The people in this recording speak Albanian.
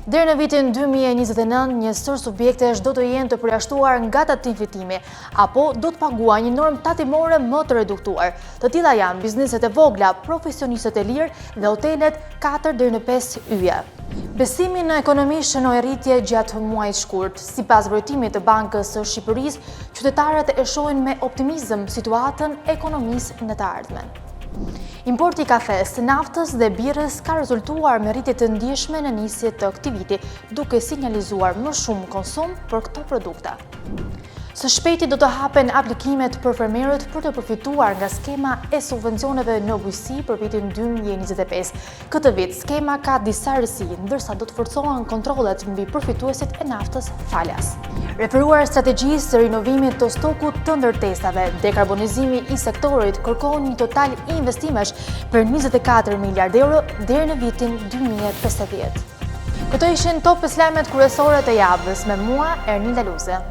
Deri në vitin 2029, një sërë subjektesh do të jenë të përjashtuar nga tatimfitimi, apo do të paguajnë një normë tatimore më të reduktuar. Të tilla janë bizneset e vogla, profesionistët e lirë dhe hotelet 4 deri në 5 yje. Besimi në ekonomi shënoi rritje gjatë muajit shkurt. Sipas vrojtimit të Bankës së Shqipërisë, qytetarët e shohin me optimizëm situatën e ekonomisë në të ardhmen. Importi i kafesë, naftës dhe birrës ka rezultuar me rritje të ndjeshme në nisje të këtij viti, duke sinjalizuar më shumë konsum për këto produkte. Së shpejti do të hapen aplikimet për fermerët për të përfituar nga skema e subvencioneve në bujqësi për vitin 2025. Këtë vit, skema ka disa risi, ndërsa do të forcohen kontrollet mbi përfituesit e naftës falas. Referuar strategjisë së rinovimit të stokut të ndërtesave, dekarbonizimi i sektorit kërkon një total investimesh për 24 miliard euro deri në vitin 2050. Këto ishin top 5 lajmet kryesore të javës me mua, Ernilda Luze.